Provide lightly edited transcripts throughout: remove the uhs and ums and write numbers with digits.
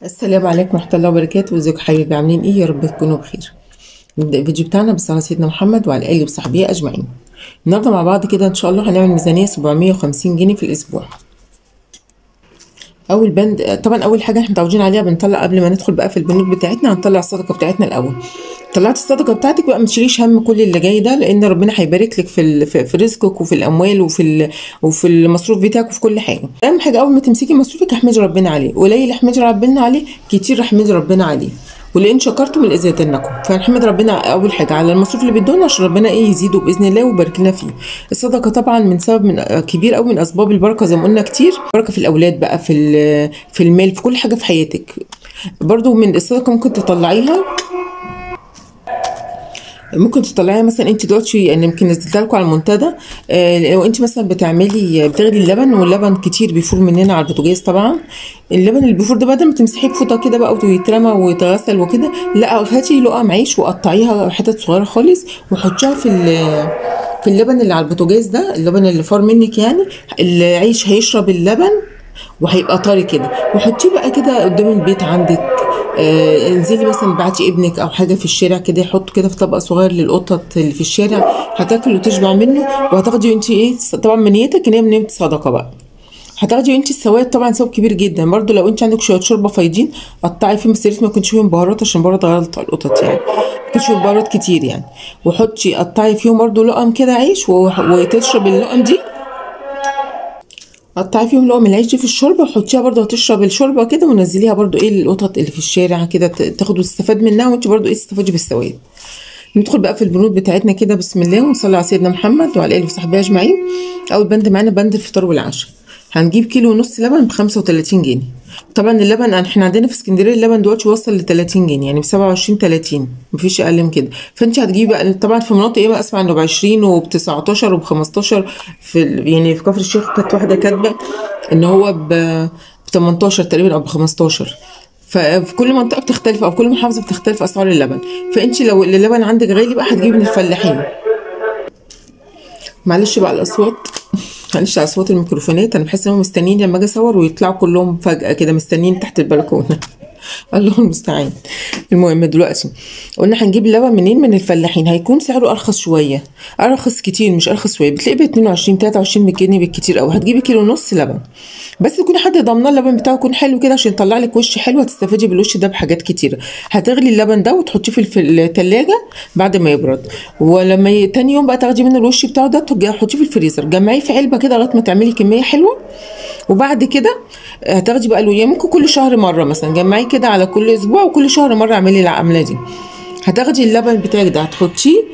السلام عليكم ورحمة الله وبركاته. ازيكم حبايبي، عاملين ايه؟ يا رب تكونوا بخير. نبدأ الفيديو بتاعنا بالصلاة على سيدنا محمد وعلى آله وصحبه أجمعين. النهارده مع بعض كده إن شاء الله هنعمل ميزانية 750 جنيه في الأسبوع. أول بند طبعا، أول حاجة احنا متعودين عليها بنطلع قبل ما ندخل بقى في البنوك بتاعتنا، هنطلع الصدقة بتاعتنا الأول. طلعت الصدقة بتاعتك بقى، ما تشيليش هم كل اللي جاي ده، لأن ربنا هيبارك لك في رزقك وفي الأموال وفي المصروف بتاعك وفي كل حاجة. أهم حاجة أول ما تمسكي مصروفك احمدي ربنا عليه، قليل احمدي ربنا عليه، كتير احمدي ربنا عليه، ولئن شكرتم لأزيدنكم. فنحمد ربنا اول حاجة على المصروف اللي بيدونا عشان ربنا ايه يزيده باذن الله ويبارك لنا فيه. الصدقة طبعا من سبب من كبير قوي من اسباب البركة، زي ما قلنا كتير، بركة في الاولاد بقى، في المال، في كل حاجة في حياتك. برضو من الصدقة ممكن تطلعيها، مثلا انت دلوقتي يعني يمكن نزلتها لكم على المنتدى. لو انت مثلا بتغلي اللبن، واللبن كتير بيفور مننا على البوتاجاز طبعا، اللبن اللي بيفور ده بدل ما تمسحيه بفوطه كده بقى ويترمى ويتغسل وكده، لا هاتي لقم عيش وقطعيها حتت صغيرة خالص وحطيها في اللبن اللي على البوتاجاز ده، اللبن اللي فار منك يعني، العيش هيشرب اللبن وهيبقى طري كده، وحطيه بقى كده قدام البيت عندك. انزلي مثلا بعتي ابنك او حاجة في الشارع كده، يحط كده في طبق صغير للقطط اللي في الشارع، هتاكل وتشبع منه، وهتاخدي انت ايه طبعا من نيتك ان هي من نيه صدقه بقى. هتاخدي انت الثواب طبعا، ثواب كبير جدا. برده لو انت عندك شوية شوربة فايضين قطعي فيهم، بس يا ريت ما يكونش فيهم بهارات عشان بهارات غلط على القطط يعني، ما يكونش فيهم بهارات كتير يعني، وحطي قطعي فيهم برده لقم كده عيش وتشرب اللقم دي، قطعي فيهم لقم العيش دي في الشوربة وحطيها برده هتشرب الشوربة كده، ونزليها برده ايه للقطط اللي في الشارع كده، تاخد وتستفاد منها، وانت برده ايه تستفادي بالثواب. ندخل بقى في البنود بتاعتنا كده، بسم الله، ونصلي على سيدنا محمد وعلى اله وصحبه اجمعين. اول بند معانا بند الفطار والعشاء. هنجيب كيلو ونص لبن ب 35 جنيه. طبعا اللبن احنا عندنا في اسكندرية اللبن دلوقتي وصل ل 30 جنيه، يعني ب 27 30، مفيش اقل من كده. فانت هتجيبي بقى طبعا في مناطق ايه بقى، اسمع انه ب 20 وب 19 وب 15، في يعني في كفر الشيخ كانت واحدة كاتبه ان هو ب 18 تقريبا او ب 15. ففي كل منطقة بتختلف او كل محافظة بتختلف اسعار اللبن. فانت لو اللبن عندك غالي بقى هتجيبي من الفلاحين. معلش بقى الاصوات، معلش على اصوات الميكروفونات، انا بحس انهم مستنيين لما اجي اصور ويطلعوا كلهم فجأة كده مستنيين تحت البلكونه. الله المستعان. المهم دلوقتي قلنا هنجيب اللبن منين؟ من الفلاحين، هيكون سعره ارخص شوية، ارخص كتير مش ارخص شوية، بتلاقيه ب 22 23 جنيه بالكتير قوي. هتجيبي كيلو ونص لبن، بس يكون حد ضامنه اللبن بتاعه يكون حلو كده عشان يطلع لك وش حلو، هتستفيدي بالوش ده بحاجات كتيرة. هتغلي اللبن ده وتحطيه في الثلاجة بعد ما يبرد، ولما تاني يوم بقى تاخدي منه الوش بتاعه ده تحطيه في الفريزر، جمعية في علبة كده لغاية ما تعملي كمية حلوة. وبعد كده هتاخدي بقى الوية، ممكن كل شهر مرة مثلا، جمعية كده على كل اسبوع، وكل شهر مرة اعملي العملة دي. هتاخدي اللبن بتاعك ده هتحطيه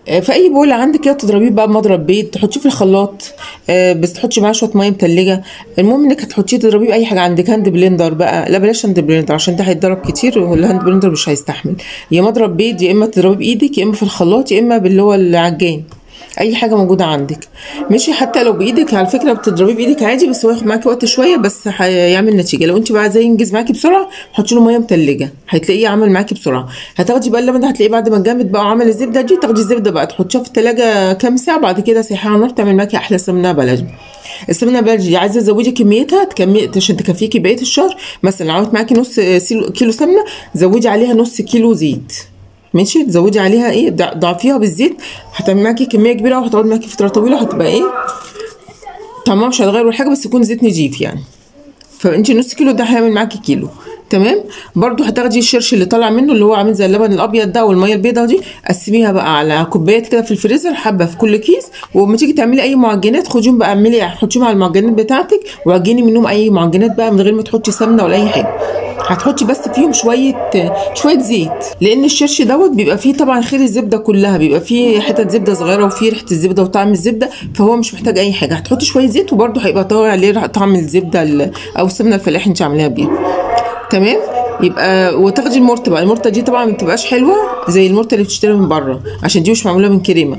في اي بوله عندك كده، تضربيه بقى بمضرب بيض، تحطيه في الخلاط، بس تحطي معاه شوية مية متلجه. المهم انك هتحطيه تضربيه باي حاجة عندك، hand blender بقى، لا بلاش hand blender عشان ده هيتضرب كتير وال hand blender مش هيستحمل، يا مضرب بيض يا اما تضربيه بايدك، يا اما في الخلاط، يا اما باللي هو العجان، اي حاجة موجودة عندك ماشي. حتى لو بايدك على فكرة بتضربيه بايدك عادي، بس هو ياخد معاكي وقت شوية، بس هيعمل نتيجة. لو انت بقى عايزاه ينجز معاكي بسرعة حطي له مية متلجه، هتلاقيه عمل معاكي بسرعة. هتاخدي بقى اللبن ده، هتلاقيه بعد ما اتجمد بقى وعمل الزبدة دي، تاخدي الزبدة بقى تحطيها في التلاجة كام ساعة، بعد كده سيحيها على النار، تعمل معاكي احلى سمنه بلدي. السمنة البلدي عايزه تزودي كميتها عشان تكفيكي بقية الشهر، مثلا عملت معاكي نص كيلو سمنه، زودي عليها نص كيلو زيت، ماشي، تزودي عليها ايه، ضعفيها بالزيت، هتعمل معاكي كمية كبيرة وهتقعد معاكي فترة طويلة، هتبقى ايه طعمها مش هيتغير ولا حاجة، بس يكون زيت نضيف يعني. فانت نص كيلو ده هيعمل معاكي كيلو، تمام. برضو هتاخدي الشرش اللي طالع منه اللي هو عامل زي اللبن الابيض ده والمية البيضاء دي، قسميها بقى على كوبايات كده في الفريزر، حبه في كل كيس، ولما تيجي تعملي اي معجنات خديهم بقى، اعملي حطيهم على المعجنات بتاعتك، وعجني منهم اي معجنات بقى من غير ما تحطي سمنه ولا اي حاجة. هتحطي بس فيهم شوية زيت، لان الشرش دوت بيبقى فيه طبعا خير الزبدة كلها، بيبقى فيه حتت زبدة صغيرة وفيه ريحه الزبدة وطعم الزبدة، فهو مش محتاج اي حاجة. هتحطي شوية زيت وبرده هيبقى طالع عليه طعم الزبدة او السمنة الفلاحي انت عاملاها بيها، تمام. يبقى وتاخدي المرته بقى، المرته دي طبعا ما بتبقاش حلوة زي المرته اللي بتشتري من بره، عشان دي مش معمولة من كريمة.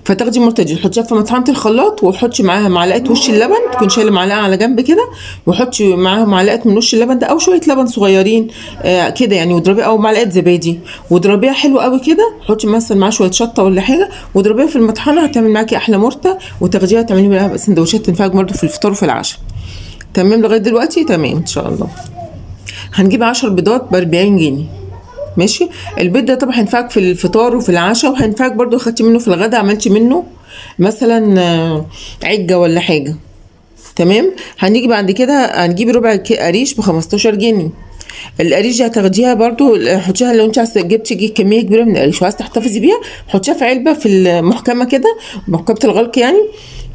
فتاخدي المرته دي تحطيها في مطحنه الخلاط، وحطي معاها معلقه وش اللبن، تكون شايله معلقه على جنب كده، وحطي معاها معلقه من وش اللبن ده او شوية لبن صغيرين كده يعني، واضربيها، او معلقه زبادي، واضربيها حلو قوي كده، حطي مثلا معاها شوية شطه ولا حاجة، واضربيها في المطحنه، هتعمل معاكي احلى مرته، وتاخديها تعملي منها سندوتشات تنفعك برده في الفطار وفي العشاء. تمام لغاية دلوقتي؟ تمام ان شاء الله. هنجيب 10 بيضات ب 40 جنيه. ماشي، البيض ده طبعا هينفعك في الفطار وفي العشاء، وهينفعك برضو خدتي منه في الغدا، عملتي منه مثلا عجة ولا حاجة. تمام. هنيجي بعد كده هنجيب ربع قريش ب 15 جنيه. القريش دي هتاخديها برضو حطيها، لو انت عايزه جبتي كمية كبيرة من القريش وعايزه تحتفظي بيها حطيها في علبة في المحكمة كده، محكمة الغلق يعني،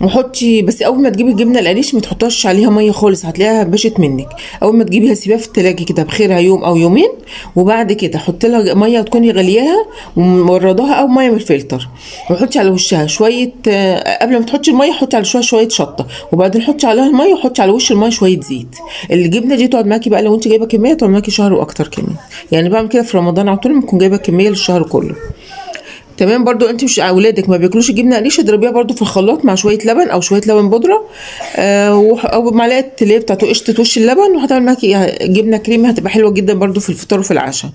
وحطي بس اول ما تجيبي الجبنة القريش ما تحطهاش عليها مية خالص، هتلاقيها بشت منك. اول ما تجيبيها سيبيها في التلاجة كده بخيرها يوم او يومين، وبعد كده حطي لها مية تكوني غلياها ومورداها او مية من الفلتر، وحطي على وشها شوية. قبل ما تحطي المية حطي على وشها شوية شطه، وبعدين حطي عليها المية وحطي على وش المية شوية زيت. الجبنة دي تقعد معاكي بقى لو انت جايبه كمية تقعد معاكي شهر واكتر كمان، يعني بعمل كده في رمضان على طول بكون جايبه كمية للشهر كله. تمام. برضو انت مش اولادك ما بياكلوش الجبنة قريش، اضربيها برضو في الخلاط مع شوية لبن او شوية لبن بودره، او معلقه اللي هي بتاعت قشطه وش اللبن، وهتعمل معاكي جبنه كريمة هتبقى حلوة جدا برضو في الفطار وفي العشاء.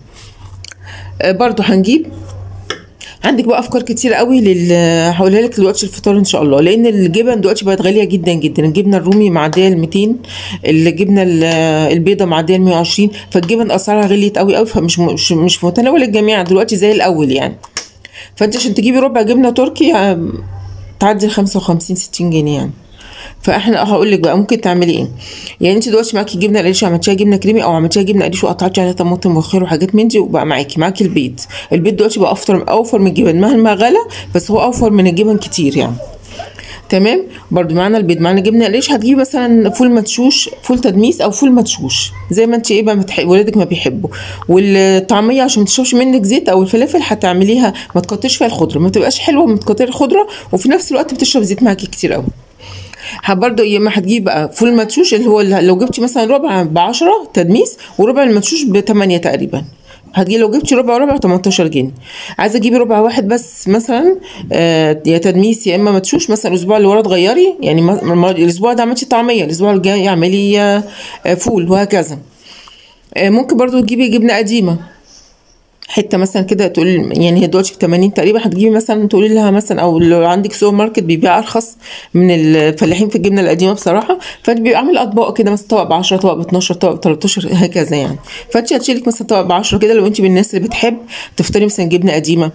برضو هنجيب، عندك بقى افكار كتير قوي هقولها لك دلوقتي الفطار ان شاء الله، لان الجبن دلوقتي بقت غالية جدا جدا. الجبنة الرومي معدية ال 200، الجبنة البيضة معدية ال 120، فالجبن اسعارها غليت قوي قوي، فمش مش مش في متناول الجميع دلوقتي زي الاول يعني. فانت عشان تجيبي ربع جبنه تركي تعدي 55 60 جنيه يعني. فاحنا هقول لك بقى ممكن تعملي ايه. يعني انت دلوقتي معاكي جبنه قريش، عملتيها جبنه كريمي او عملتيها جبنه قريش وقطعتي عليها طماطم وخيار وحاجات من دي، وبقى معاكي البيض. البيض دلوقتي بقى اوفر من الجبن، مهما غلى بس هو اوفر من الجبن كتير يعني. تمام. برضو معانا البيض، معانا جبنه قريش. هتجيبي مثلا فول مدشوش، فول تدميس او فول مدشوش زي ما انت ايه بقى ولادك ما بيحبوا. والطعميه عشان ما تشربش منك زيت، او الفلافل هتعمليها ما تكترش فيها الخضرة، ما تبقاش حلوة ما تكتري الخضرة، وفي نفس الوقت بتشرب زيت معاكي كتير قوي. برضو يا اما هتجيب بقى فول مدشوش اللي هو لو جبتي مثلا ربع ب10 تدميس وربع المدشوش ب8 تقريبا، هتجي لو جبتي ربع ربع 18 جنيه. عايزه تجيبي ربع واحد بس مثلا يا تدميس يا اما مدشوش، مثلا الاسبوع اللي ورا تغيري يعني، الاسبوع ده عملتي طعميه، الاسبوع الجاي اعملي فول، وهكذا. ممكن برضو تجيبي جبنه قديمة حتة مثلا كده، تقول يعني هي دلوقتي ب 80 تقريبا، هتجيبي مثلا تقولي لها مثلا، او لو عندك سوبر ماركت بيبيع ارخص من الفلاحين في الجبنة القديمة بصراحة، فانت بيبقى عامل اطباق كده مثلا طبق ب 10، طبق ب 12، طبق ب 13، هكذا يعني. فانت هتشيلك مثلا طبق ب 10 كده. لو انت من الناس اللي بتحب تفطري مثلا جبنه قديمة،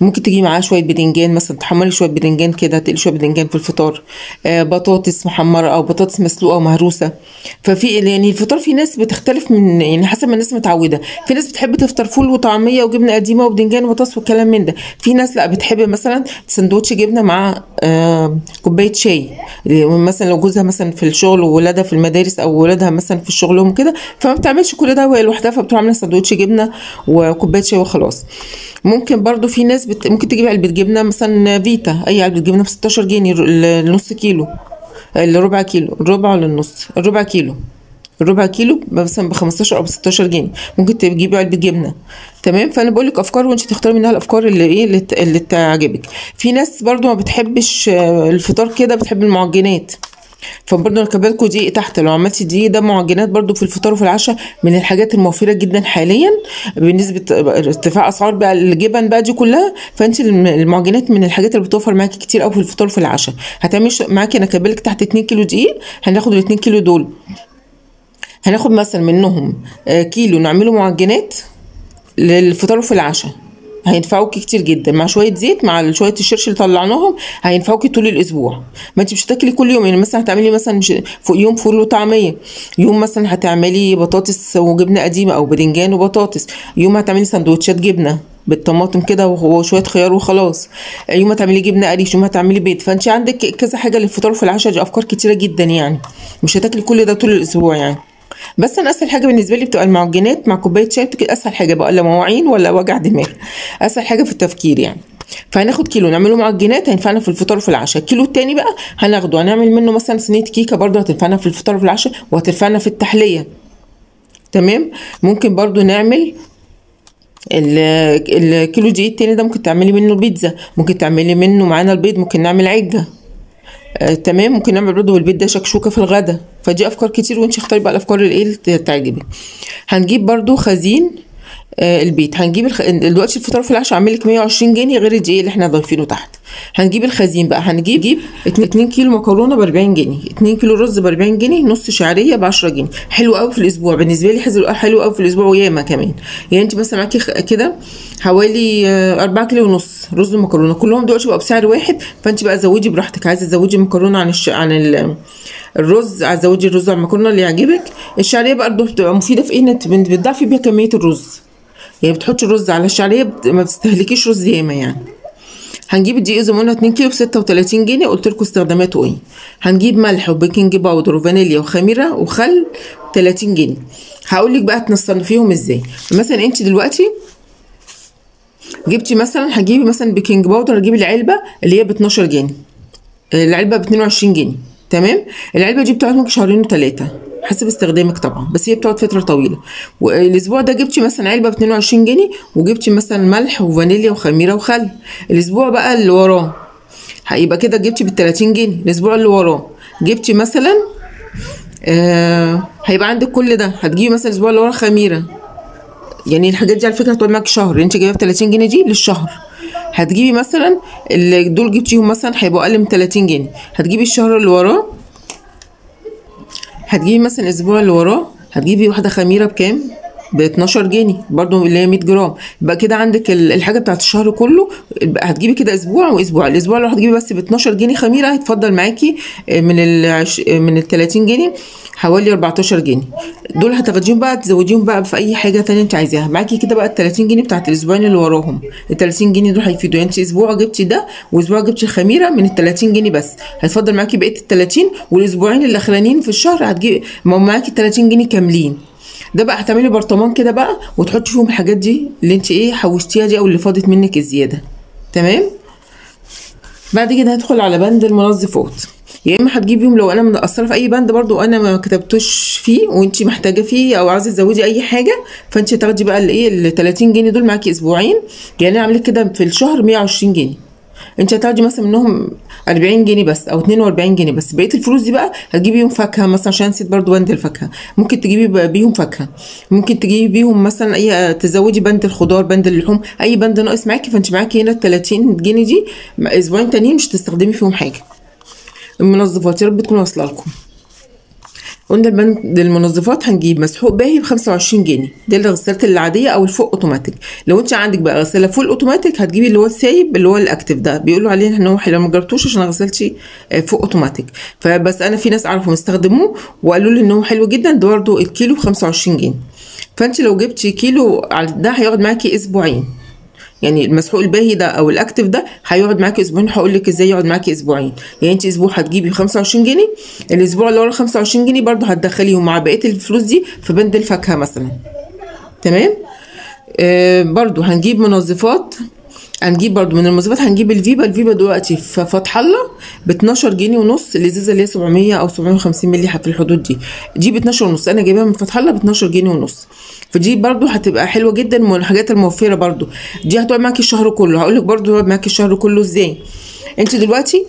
ممكن تجيبي معاها شوية بدنجان مثلا، تحمري شوية بدنجان كده، تقلي شوية بدنجان في الفطار، بطاطس محمرة او بطاطس مسلوقة ومهروسه. ففي يعني الفطار في ناس بتختلف من يعني حسب ما الناس متعوده، في ناس بتحب تفطر فول وطعميه وجبنه قديمة وبدنجان وبطاطس والكلام من ده، في ناس لا بتحب مثلا سندوتش جبنه مع كوباية شاي، مثلا لو جوزها مثلا في الشغل وولادها في المدارس او ولادها مثلا في شغلهم كده، فما بتعملش كل ده وهي لوحدها، فبتروح عامله سندوتش جبنه وكوبايه شاي وخلاص. ممكن برضو في ناس ممكن تجيب علبة جبنه مثلا فيتا، اي علبة جبنه ب 16 جنيه النص كيلو، الربع كيلو، الربع ولا النص، الربع كيلو، الربع كيلو مثلا ب 15 او ب 16 جنيه، ممكن تجيبي علبة جبنه. تمام. فانا بقول لك افكار وانت تختاري منها الافكار اللي ايه اللي تعجبك. في ناس برضو ما بتحبش الفطار كده، بتحب المعجنات، فبرضه انا كاتبه دقيق تحت، لو عملتي دقيق ده معجنات برضو في الفطار وفي العشاء من الحاجات الموفره جدا حاليا بالنسبة ارتفاع اسعار بقى الجبن بقى دي كلها، فانت المعجنات من الحاجات اللي بتوفر معاكي كتير قوي في الفطار وفي العشاء. هتعملي معاكي، انا كاتبه لك تحت 2 كيلو دقيق، هناخد ال 2 كيلو دول، هناخد مثلا منهم كيلو نعمله معجنات للفطار وفي العشاء، هينفعوكي كتير جدا مع شوية زيت مع شوية الشرش اللي طلعناهم، هينفعوكي طول الاسبوع. ما انت مش هتاكلي كل يوم يعني، مثلا هتعملي مثلا يوم فول وطعميه، يوم مثلا هتعملي بطاطس وجبنه قديمة او بدنجان وبطاطس، يوم هتعملي سندوتشات جبنه بالطماطم كده وشوية خيار وخلاص، يوم هتعملي جبنه قريش، يوم هتعملي بيض. فانت عندك كذا حاجة للفطار وفي العشاء، دي افكار كتيرة جدا يعني، مش هتاكلي كل ده طول الاسبوع يعني. بس انا اسهل حاجة بالنسبة لي بتبقى المعجنات مع كوباية شاي، بتبقى اسهل حاجة بقى، لا مواعين ولا وجع دماغ، اسهل حاجة في التفكير يعني. فهناخد كيلو نعمله معجنات هينفعنا في الفطار وفي العشاء. الكيلو التاني بقى هناخده هنعمل منه مثلا صينية كيكة، برده هتنفعنا في الفطار وفي العشاء وهتنفعنا في التحلية. تمام. ممكن برده نعمل الكيلو دقيق التاني ده ممكن تعملي منه بيتزا، ممكن تعملي منه معانا البيض، ممكن نعمل عجة. تمام. ممكن نعمل برضه بالبيض ده شكشوكه في الغدا. فدي افكار كتير وانت اختاري بقى الافكار اللي ايه اللي تعجبك. هنجيب برضه خزين البيت. هنجيب دلوقتي الفطار في العشاء عامل لك 120 جنيه غير الدقيق اللي احنا ضايفينه تحت. هنجيب الخزين بقى، هنجيب 2 كيلو مكرونه ب 40 جنيه، 2 كيلو رز ب 40 جنيه، نص شعرية ب 10 جنيه. حلو قوي في الاسبوع بالنسبة لي، حلو قوي في الاسبوع وياما كمان. يعني انت مثلا معاكي كده حوالي 4 كيلو ونص رز ومكرونه، كلهم دلوقتي بقوا بسعر واحد، فانت بقى زودي براحتك. عايزه تزودي مكرونه عن الرز، عايزه تزودي الرز على المكرونه اللي يعجبك. الشعرية بقى بتبقى مفيدة في ايه؟ ان انت بتضعفي بيها كمية الرز، يعني بتحطي الرز على الشعرية ما بتستهلكيش رز ياما يعني. هنجيب الدقيق زي ما قلنا 2 كيلو ب 36 جنيه، قلت لكم استخداماته ايه. هنجيب ملح و baking powder وفانيليا وخميره وخل 30 جنيه. هقول لك بقى تنصنفيهم ازاي. مثلا انت دلوقتي جبتي مثلا، هتجيبي مثلا baking powder، هتجيبي العلبة اللي هي ب 12 جنيه، العلبة ب 22 جنيه، تمام. العلبة دي بتقعد ممكن شهرين وثلاثة حسب استخدامك طبعا، بس هي بتقعد فترة طويلة. والاسبوع ده جبتي مثلا علبة ب 22 جنيه وجبتي مثلا ملح وفانيليا وخميره وخل. الاسبوع بقى اللي وراه هيبقى كده جبتي ب 30 جنيه. الاسبوع اللي وراه جبتي مثلا هيبقى عندك كل ده. هتجيبي مثلا الاسبوع اللي وراه خميره، يعني الحاجات دي على فكرة هتقعد معاك شهر، انت جايبه ب 30 جنيه دي للشهر. هتجيبي مثلا اللي دول جبتيهم مثلا هيبقوا اقل من 30 جنيه. هتجيبي الشهر اللي وراه، هتجيبي مثلا الاسبوع اللي وراه هتجيبي واحدة خميره بكام؟ ب 12 جنيه برضو اللي هي 100 جرام. يبقى كده عندك الحاجة بتاعت الشهر كله. هتجيبي كده اسبوع واسبوع، الاسبوع اللي هتجيبي بس ب 12 جنيه خميره هيتفضل معاكي من ال 30 جنيه حوالي 14 جنيه. دول هتاخديهم بقى تزوديهم بقى في اي حاجة ثانية انت عايزاها. معاكي كده بقى ال 30 جنيه بتاعت الاسبوعين اللي وراهم، ال 30 جنيه دول هيفيدوا. يعني انت اسبوع جبتي ده واسبوع جبتي الخميره من ال 30 جنيه بس، هيتفضل معاكي بقية ال 30، والاسبوعين الاخرانيين في الشهر هتجيبي ما معاكي 30 جنيه كاملين. ده بقى هتعملي برطمان كده بقى وتحطي فيهم الحاجات دي اللي انت ايه حوشتيها دي او اللي فاضت منك الزيادة، تمام. بعد كده هدخل على بند المنظفات. يا اما هتجيبيهم لو انا مقصرة في اي بند برضو انا ما كتبتوش فيه وانت محتاجه فيه او عايزه تزودي اي حاجة، فانت تاخدي بقى الايه ال 30 جنيه دول معاكي اسبوعين. يعني انا عامله كده في الشهر 120 جنيه، انت هتاخدي مثلا منهم 40 جنيه بس او 42 جنيه بس. بقية الفلوس دي بقى هتجيبي بيهم فاكهة مثلا، عشان نسيت برضو بند الفاكهة، ممكن تجيبي بيهم فاكهة، ممكن تجيبي بيهم مثلا اي، تزودي بند الخضار، بند اللحوم، اي بند ناقص معاكي. فانت معاكي هنا ال 30 جنيه دي اسبوعين تانيين مش هتستخدمي فيهم حاجة. المنظفات يا رب تكون واصله لكم. قلنا البند المنظفات هنجيب مسحوق باهي ب 25 جنيه، ده الغسالات العادية او ال full automatic. لو انت عندك بقى غسالة full automatic هتجيبي اللي هو السايب اللي هو ال active ده، بيقولوا عليه ان هو حلو، ما جربتوش عشان غسالتي full automatic، فبس انا في ناس اعرفهم استخدموه وقالوا لي ان هو حلو جدا. ده برده الكيلو ب 25 جنيه، فانت لو جبتي كيلو ده هيقعد معاكي اسبوعين. يعني المسحوق الباهي ده او ال active ده هيقعد معاكي اسبوعين، هقول لك ازاي يقعد معاكي اسبوعين. يعني انت اسبوع هتجيبي 25 جنيه، الاسبوع اللي ورا 25 جنيه برده هتدخليهم مع بقية الفلوس دي في بند الفاكهة مثلا، تمام. برده هنجيب منظفات، هنجيب برده من المنظفات هنجيب الفيبا. الفيبا دلوقتي في فتح الله ب 12 جنيه ونص، الازازه اللي هي 700 او 750 مللي في الحدود دي، دي ب 12 ونص، انا جايباها من فتح الله ب 12 جنيه ونص. فدي برده هتبقى حلوة جدا من الحاجات الموفره برده، دي هتقعد معاكي الشهر كله. هقول لك برده هتقعد معاكي الشهر كله ازاي. انت دلوقتي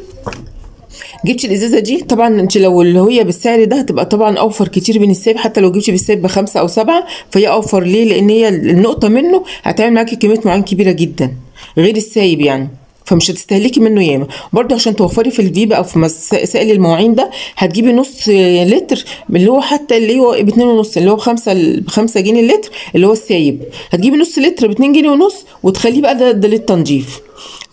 جبتي الازازه دي، طبعا انت لو اللي هي بالسعر ده هتبقى طبعا اوفر كتير من السايب، حتى لو جبتي بالسايب ب5 او 7 فهي اوفر. ليه؟ لان هي النقطة منه هتعمل معاكي كمية معين كبيرة جدا غير السايب يعني، فمش هتستهلكي منه ياما. برده عشان توفري في الفيبا او في سائل المواعين ده هتجيبي نص لتر اللي هو حتى اللي هو ب 2.5 اللي هو ب5 جنيه اللتر اللي هو السايب، هتجيبي نص لتر ب 2 جنيه ونص وتخليه بقى ده للتنظيف،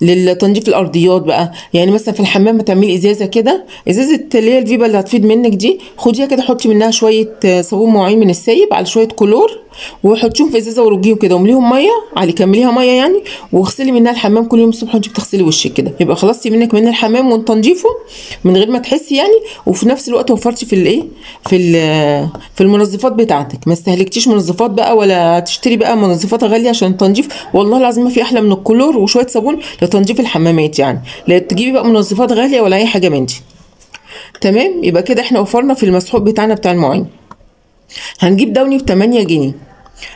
للتنظيف الارضيات بقى. يعني مثلا في الحمام تعملي ازازة كده، ازازة اللي هي الفيبا اللي هتفيد منك دي، خديها كده حطي منها شوية صابون مواعين من السايب على شوية كلور وحطيهم في ازازة ورجيهم كده ومليهم مية على كمليها مية يعني، واغسلي منها الحمام كل يوم الصبح وانت بتغسلي وشك كده، يبقى خلصتي منك من الحمام وتنظيفه من غير ما تحسي يعني، وفي نفس الوقت وفرتي في الايه في المنظفات بتاعتك، ما استهلكتيش منظفات بقى ولا تشتري بقى منظفات غالية عشان التنظيف. والله العظيم ما في احلى من الكلور وشوية صابون لتنظيف الحمامات يعني، لا تجيبي بقى منظفات غالية ولا اي حاجة من دي. تمام، يبقى كده احنا وفرنا في المسحوق بتاعنا بتاع المواعين. هنجيب داوني ب 8 جنيه.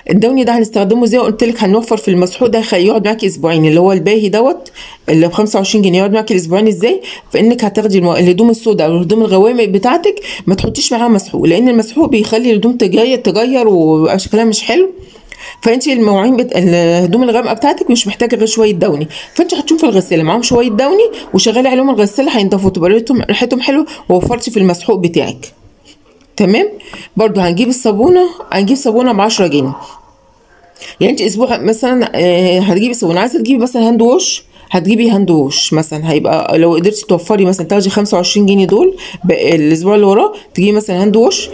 الداوني ده هنستخدمه زي ما قلت لك، هنوفر في المسحوق ده، هيقعد معاكي اسبوعين، اللي هو الباهي دوت اللي ب 25 جنيه يقعد معاكي اسبوعين. ازاي؟ فانك هتاخدي الهدوم السوداء او الهدوم الغوامق بتاعتك ما تحطيش معاها مسحوق، لان المسحوق بيخلي الهدوم تجير وشكلها مش حلو. فانت المواعين الهدوم الغامقه بتاعتك مش محتاجه غير شوية داوني، فانت حطيهم في الغسالة معاهم شوية داوني وشغلي عليهم الغسالة، هينضفوا تبقى ريحتهم حلوة، ووفرتي في المسحوق بتاعك. تمام. برضو هنجيب الصابونه، هنجيب صابونه ب 10 جنيه. يعني انت اسبوع مثلا هتجيبي صابونه، عايزه تجيبي مثلا hand wash، هتجيبي hand wash مثلا، هيبقى لو قدرتي توفري مثلا تاخدي 25 جنيه دول الاسبوع اللي وراه تجيبي مثلا hand wash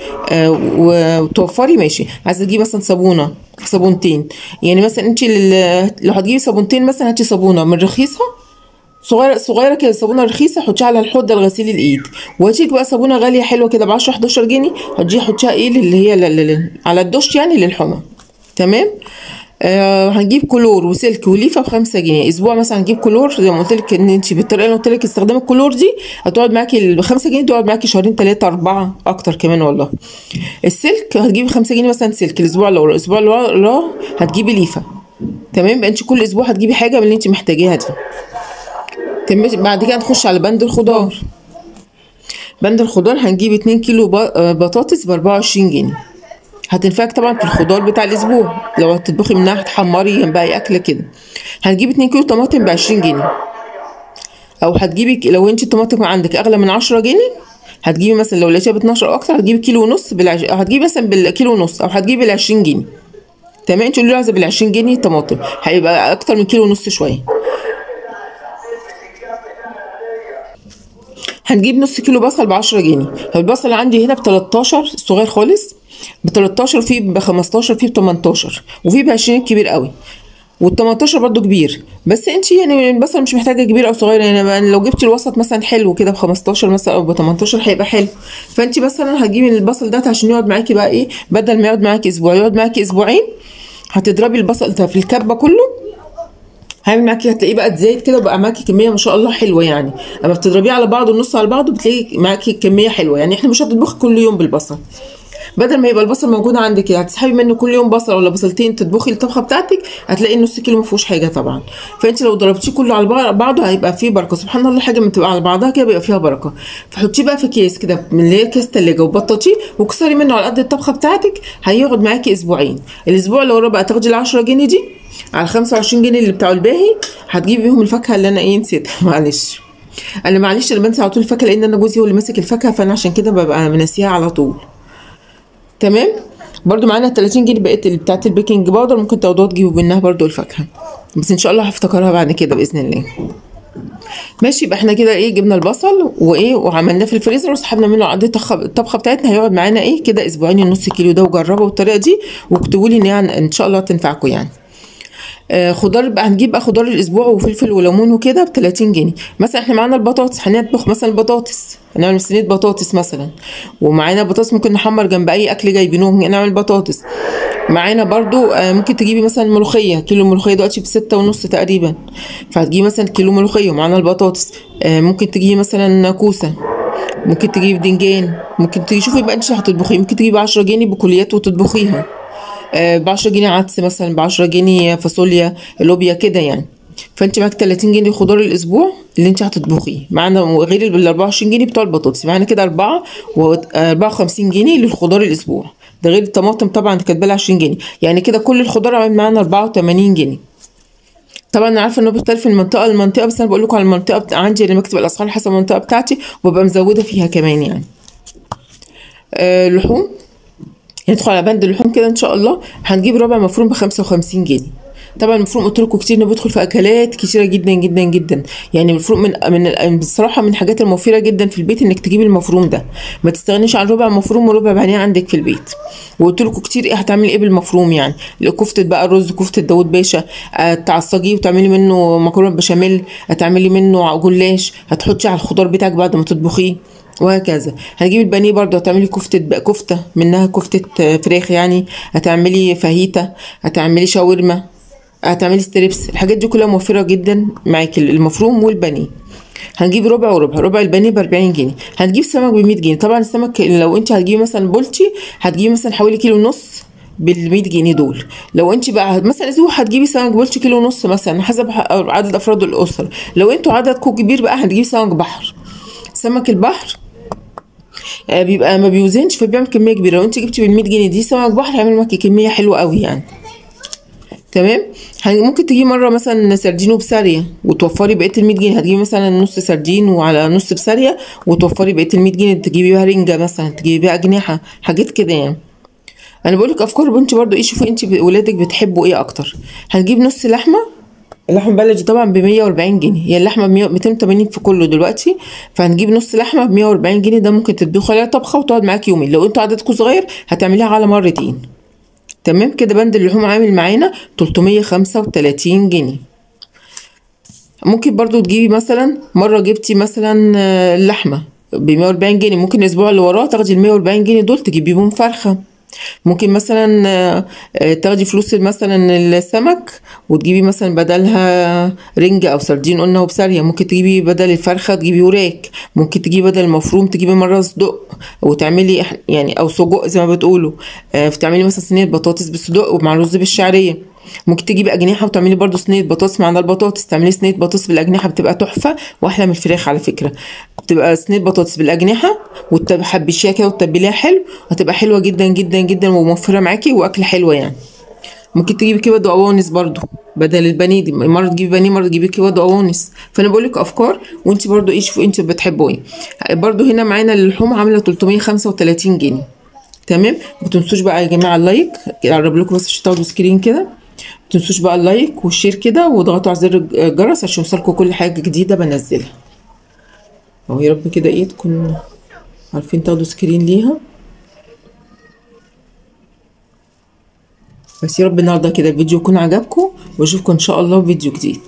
وتوفري ماشي. عايزه تجيبي مثلا صابونه صابونتين، يعني مثلا انت لو هتجيبي صابونتين مثلا هاتي صابونه من رخيصة صغيرة صغيرة كده، صابونه رخيصة حطيها على الحوض ده لغسيل الايد، وهاتيك بقى صابونه غالية حلوة كده ب 10 11 جنيه هتجي حطيها ايه اللي هي على الدش يعني للحمى. تمام. هنجيب كلور وسلك وليفه ب 5 جنيه اسبوع مثلا. هنجيب كلور زي ما قلت لك ان انت بالطريقة اللي قلت لك استخدام الكلور دي هتقعد معاكي ب 5 جنيه، تقعد معاكي شهرين 3 4 اكتر كمان والله. السلك هتجيبي 5 جنيه مثلا سلك الاسبوع اللي وراه، الاسبوع اللي وراه هتجيبي ليفه. تمام. يبقى انت كل اسبوع هتجيبي حاجة من اللي انت محتاجاها دي. تمام. بعد كده نخش على بند الخضار. بند الخضار هنجيب 2 كيلو بطاطس ب 24 جنيه، هتنفعك طبعا في الخضار بتاع الاسبوع لو هتطبخي منها هتحمري جنبها اي اكله كده. هنجيب 2 كيلو طماطم ب 20 جنيه، او هتجيبي لو انت الطماطم عندك اغلى من 10 جنيه هتجيبي مثلا لو لقيتيها ب 12 او اكتر هتجيبي كيلو ونص هتجيبي مثلا بالكيلو ونص، او هتجيبي بال 20 جنيه. تمام. انت قولي له عايزه بال 20 جنيه طماطم، هيبقى اكتر من كيلو ونص شوية. هنجيب نص كيلو بصل ب 10 جنيه. البصل عندي هنا ب 13 صغير خالص، ب 13، في ب 15، في ب 18، وفي ب 20 كبير قوي، وال 18 برده كبير. بس انت يعني البصل مش محتاجه كبير او صغير، يعني لو جبتي الوسط مثلا حلو كده ب 15 مثلا او ب 18 هيبقى حلو. فانت مثلا هتجيبي البصل ده عشان يقعد معاكي بقى ايه، بدل ما يقعد معاكي اسبوع يقعد معاكي اسبوعين. هتضربي البصل ده في الكبه كله، هيعمل معاكي هتلاقيه بقى اتزايد كده وبقى معاكي كمية ما شاء الله حلوة. يعني اما بتضربيه على بعضه النص على بعضه بتلاقي معاكي كمية حلوة. يعني احنا مش هتطبخي كل يوم بالبصل، بدل ما يبقى البصل موجود عندك هتسحبي منه كل يوم بصل ولا بصلتين تطبخي الطبخة بتاعتك، هتلاقي النص كيلو ما فيهوش حاجة طبعا. فانت لو ضربتيه كله على بعضه هيبقى فيه بركة. سبحان الله حاجة ما تبقى على بعضها كده بيبقى فيها بركة. فحطيه بقى في كيس كده من اللي هي كيس تلاجه وبططيه وكسري منه على قد الطبخة بتاعتك، هيقعد معاكي اسبوعين. الاسبوع اللي وراه بقى تاخدي ال 10 جنيه دي على 25 جنيه اللي بتاعوا الباهي، هتجيبي بيهم الفاكهة اللي انا ايه نسيتها معلش. انا معلش انا بنسى على طول الفاكهة لان انا جوزي هو اللي ماسك الفاكهة، فانا عشان كده ببقى منسيها على طول. تمام. برده معانا 30 جنيه بقت بتاعه ال baking powder، ممكن تاخدوها تجيبوا منها برده الفاكهة، بس ان شاء الله هفتكرها بعد كده باذن الله. ماشي. يبقى احنا كده ايه جبنا البصل وايه وعملناه في الفريزر وسحبنا منه عقده الطبخة بتاعتنا، هيقعد معانا ايه كده اسبوعين النص كيلو ده. وجربوا الطريقة دي واكتبوا لي ان يعني ان شاء الله تنفعكم يعني. خضار بقى هنجيب بقى خضار الاسبوع وفلفل وليمون وكده ب 30 جنيه. مثلا احنا معانا البطاطس، هنطبخ مثلا بطاطس، هنعمل صينية بطاطس مثلا، ومعانا بطاطس ممكن نحمر جنب اي اكل جايبينه نعمل بطاطس. معانا برضو ممكن تجيبي مثلا ملوخية، كيلو ملوخية دلوقتي ب6.5 تقريبا، فهتجيبي مثلا كيلو ملوخية ومعانا البطاطس. ممكن تجيبي مثلا كوسة، ممكن تجيبي بدنجان، ممكن تشوفي بقى انت هتطبخي، ممكن تجيبي 10 جنيه بكليات وتطبخيها، ب 10 جنيه عدس مثلا، ب 10 جنيه فاصوليا لوبيا كده يعني. فانت معاك 30 جنيه خضار الاسبوع اللي انت هتطبخيه، معانا غير ال 24 جنيه بتوع البطاطس، معانا كده 54 جنيه للخضار الاسبوع، ده غير الطماطم طبعا كاتبه 20 جنيه، يعني كده كل الخضار عامل معانا 84 جنيه. طبعا انا عارفه انه بيختلف من منطقة لمنطقه، بس انا بقول لكم على المنطقة عندي اللي بكتب الاسعار حسب المنطقة بتاعتي وببقى مزوده فيها كمان يعني. لحوم، ندخل على بند اللحوم كده ان شاء الله. هنجيب ربع مفروم ب 55 جنيه. طبعا المفروم قلت لكم كتير انه بيدخل في اكلات كتيرة جدا جدا جدا، يعني المفروم من بصراحة من الحاجات الموفره جدا في البيت انك تجيبي المفروم ده، ما تستغنيش عن ربع مفروم وربع بانيه عندك في البيت. وقلت لكم كتير ايه هتعملي ايه بالمفروم، يعني كفته بقى الرز، كفته داوود باشا، تعصجيه وتعملي منه مكرونه بشاميل، هتعملي منه جلاش، هتحطي على الخضار بتاعك بعد ما تطبخيه وهكذا. هنجيب البانيه برضو هتعملي كفته منها، كفته فراخ يعني، هتعملي فاهيتا، هتعملي شاورما، هتعملي strips، الحاجات دي كلها موفره جدا معاكي المفروم والبانيه. هنجيب ربع وربع، ربع البانيه ب 40 جنيه. هنجيب سمك ب 100 جنيه. طبعا السمك لو انت هتجيبي مثلا بولتي هتجيبي مثلا حوالي كيلو ونص بال 100 جنيه دول. لو انت بقى مثلا اسبوع هتجيبي سمك بولتي كيلو ونص مثلا حسب عدد افراد الاسرة. لو انتوا عددكم كبير بقى هتجيبي سمك بحر. سمك البحر بيبقى ما بيوزنش فبيعمل كمية كبيرة. لو انت جبتي بال 100 جنيه دي سمك بحر هيعمل معاكي كمية حلوة قوي يعني. تمام. ممكن تجيبي مرة مثلا سردين وبساريه وتوفري بقية ال 100 جنيه، هتجيبي مثلا نص سردين وعلى نص بسارية وتوفري بقية ال 100 جنيه، تجيبي بيها رنجه مثلا، تجيبي بيها اجنحة، حاجات كده يعني. انا بقولك افكار بنتي برضو ايه، شوفي انت ولادك بتحبوا ايه اكتر. هنجيب نص لحمه، اللحمة بلدي طبعا ب 140 جنيه، هي اللحمة ب 280 في كله دلوقتي، فهنجيب نص لحمه ب 140 جنيه، ده ممكن تطبخوا عليها طبخه وتقعد معاكي يومين، لو انتوا عددكم صغير هتعمليها على مرتين. تمام كده. بند اللحوم عامل معانا 335 جنيه. ممكن برضو تجيبي مثلا مرة جبتي مثلا اللحمة ب 140 جنيه، ممكن الاسبوع اللي وراه تاخدي ال 140 جنيه دول تجيبي بيهم فرخة. ممكن مثلا تاخدي فلوس مثلا السمك وتجيبي مثلا بدلها رنجة او سردين قلنا وبسارية. ممكن تجيبي بدل الفرخة تجيبي وراك، ممكن تجيبي بدل المفروم تجيبي مرة صدق وتعملي يعني، او سجق زي ما بتقولوا، تعملي مثلا صينية بطاطس بالصدق ومع رز بالشعرية. ممكن تجيبي اجنحة وتعملي برضو صينية بطاطس مع البطاطس، تعملي صينية بطاطس بالاجنحه بتبقى تحفة واحلى من الفراخ على فكرة. بتبقى صينية بطاطس بالاجنحه وتحبشيها كده وتتبليها حلو، هتبقى حلوة جدا جدا جدا وموفره معاكي واكله حلوة يعني. ممكن تجيبي كبد وقوانص برضو بدل البانيه، دي مرة تجيبي بانيه مرة تجيبي كبد وقوانص. فانا بقول لك افكار وانت برضو ايه، شوفوا انت بتحبوا ايه. برضو هنا معانا اللحوم عامله 335 جنيه. تمام. ما تنسوش بقى يا جماعة ال like، اقرب لكم بس عشان تاخدوا screen كده. ما تنسوش بقى ال like وال share كده، واضغطوا على زر الجرس عشان يوصلكم كل حاجة جديدة بنزلها. اهو يا رب كده ايه تكون عارفين تاخدوا screen ليها. بس يا رب النهارده كده الفيديو يكون عجبكم، واشوفكم ان شاء الله في فيديو جديد.